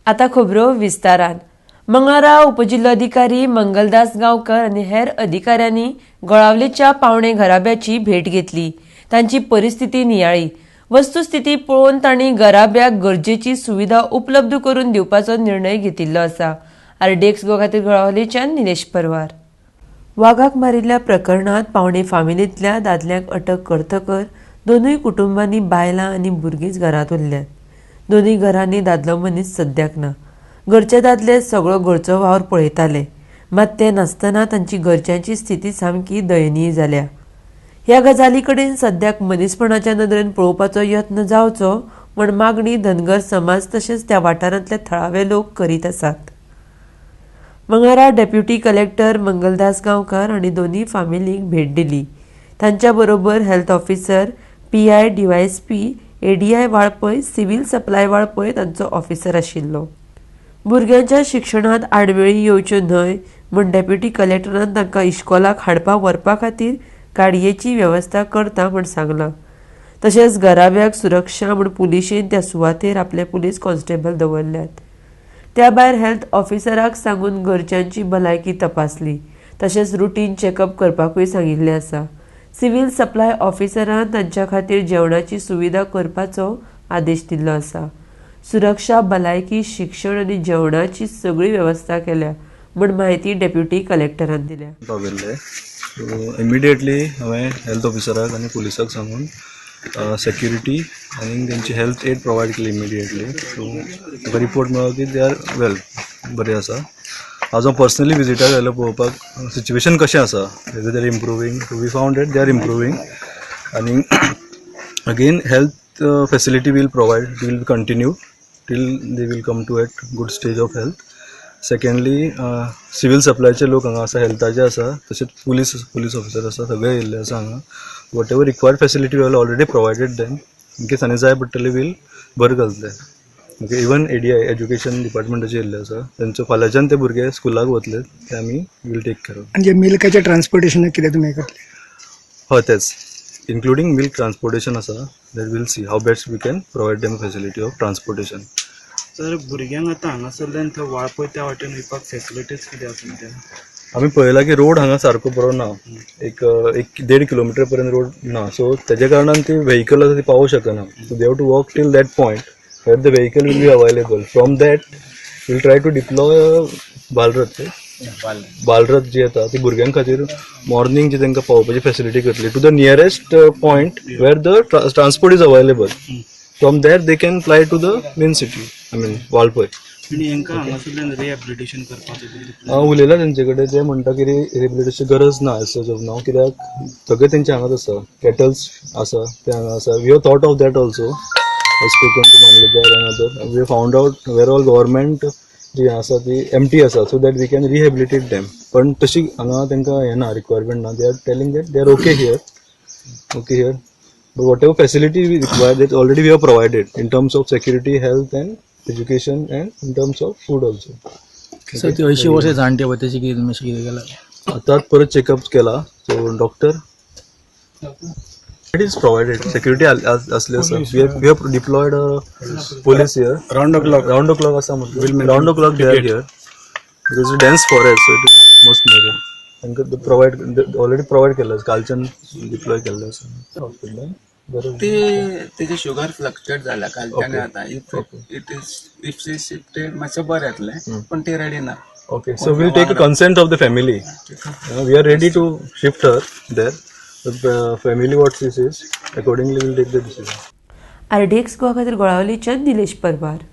आता खबरो विस्तारान. मंगळारा उपजिल्लोधिकारी मंगलदास गांवकर आनी हेर अधिकाऱ्यांनी गोळावलेच्या पावणे घराब्याची भेट घेतली. तांची परिस्थिती नियाळी. वस्तुस्थिती पळोवन तांणी घराब्याक गरजेची सुविधा उपलब्ध करून दिवपाचो निर्णय घेतिल्लो आसा. आरडीएक्स गोवा खातीर गोळावलेच्यान निलेश परवार. वागाक मारिल्ल्या प्रकरणात पावणे फामिलींतल्या दादल्यांक अटक करतकर दोनूय कुटुंबांनी बायलां आनी भुरगींच घरांत उरल्यात. दोनूय घरांनी दादलो मनीस सद्याक ना. घरचे दादले सगळो घरचो वावर पळयताले, मात ते नासतना तांची घरच्यांची स्थिती सामकी दयनीय जाल्या. ह्या गजाली कडेन सद्याक मनीसपणाच्या नदरेन पळोवपाचो यत्न जावचो म्हण मागणी धनगर समाज तशेंच त्या वाठारांतले थळावे लोक करीत आसात. मंगळारा डेप्युटी कलेक्टर मंगलदास गांवकार हांणी दोनूय फामिलींक भेट दिली. तांच्या बरोबर health officer, PI, DYSP, ADI Valpoi, civil supply Valpoi तांचो ऑफिसर आशिल्लो. भुरग्यांच्या शिक्षणांत आडमेळी येवच्यो न्हय म्हूण डेप्युटी कलेक्टरान तांकां इश्कोलाक हाडपा व्हरपा खातीर गाडयेची वेवस्था करता म्हूण सांगलां. तशेंच घराब्याक सुरक्षा म्हूण पुलिशेन त्या सुवातेर आपले पुलीस कॉन्स्टेबल दवरल्यात. त्या भायर हेल्थ ऑफिसराक सांगून घरच्यांची भलायकी तपासली. तशेंच रुटीन चॅकअप करपाकूय सांगिल्लें आसा. सिव्हील सप्लाय ऑफिसरान तांच्या खातीर जेवणाची सुविधा करपाचो आदेश दिल्लो आसा. सुरक्षा, भलायकी, शिक्षण आनी जेवणाची सगळी वेवस्था केल्या म्हूण म्हायती डेप्युटी कलेक्टरान दिल्या. पाविल्ले, सो इमिडिएटली हांवें हेल्थ ऑफिसराक आनी पुलिसाक सांगून सेक्युरिटी आनी तेंची हेल्थ एड प्रोवायड केली इमिडिएटली. सो म्हाका रिपोर्ट मेळ्ळो की they are well, बरें आसा. आज हांव पर्सनली विजिटाक आयलो पळोवपाक सिच्युएशन कशें आसा, whether they are improving. We found that they are improving आनी again health facility will provide, will continue till they will come to at good stage of health. Secondly, civil सप्लायचे लोक हांगा आसा, हेल्थाचे आसा, तशेंच पुलीस ऑफिसर आसा, सगळे येयल्ले आसा हांगा. Whatever required facility we'll already provided them. In case आनी जाय पडटली, वील भर घालतले. Okay, even ADI, education डिपार्टमेंटाचे येयल्ले आसा. तेंचो फाल्यांच्यान ते भुरगे स्कुलाक वतले, ते आमी वील टेक केर ऑफ. आणि जे मिल्काचे ट्रान्सपोर्टेशन कितें तुमी करतले? हय, तेच, इन्क्लुडींग मिल्क ट्रान्सपोर्टेशन आसा. That we'll see how best we can provide them facility of transportation. तर भुरग्यांक आतां हांगासरल्यान थंय वाळपय त्या वाटेन वयपाक फेसिलिटीज कितें आसा त्या? आमी पळयलां की रोड हांगा सारको बरो ना. एक एक देड किलोमिटर पर्यंत रोड ना. सो तेज्या कारणान ती व्हेकल आसा ती पावूंक शकना. So they have to walk till that point where the vehicle will be available. From that we'll try to deploy Balrath. Balrath जी येता ती भुरग्यां खातीर मॉर्निंग जी तांकां पावोवपाची फेसिलिटी करतली to the nearest point where the transport is available. From there they can fly to the main city, I mean, Valpoi. आनी हेंकां हांगासरल्यान रिहॅबिलिटेशन करपाचें कितें? हांव उलयलां तेंचे कडेन. ते म्हणटा की रिहेबिलिटेशनची गरज ना एज ऑफ नाव, कित्याक सगळें तेंचे हांगाच आसा, कॅटल्स आसा, ते हांगा आसा. We have thought of that also, spoken to mamlatdar and other. We found out where all government जी आसा ती एम्प्टी आसा, so that we can rehabilitate them. पण तशी हांगा तांकां हें ना, रिक्वायरमेंट ना. They are telling that they are okay here, okay here, but whatever facility we require, that already we have provided in terms of security, health and education and in terms of food also. Sir, ती 80 वर्सां जाणटे पळय, तेची कितें तुमी अशें कितें केलां? आतां परत चेकअप केला. So doctor, it is provided. Security असले आसा. We have deployed police here. Round the clock. Round the clock आसा म्हटलं, round the clock they are here because dense forest, so it is most needed. तांकां provide already provide केल्लें आसा. कालच्यान deploy केल्लें आसा हॉस्पिटलान, बरें. ते तेजे शुगर फ्लक्चुएट जाल्या कालच्यान. आतां if it is if she shifted, मातशें बरें जातलें, पण ते रेडी ना. Okay, so we'll take a consent of the family. We are ready to shift her there. The family, what she says, accordingly we'll take the decision. RDX Goa खातीर गोळावलीच्यान निलेश परवार.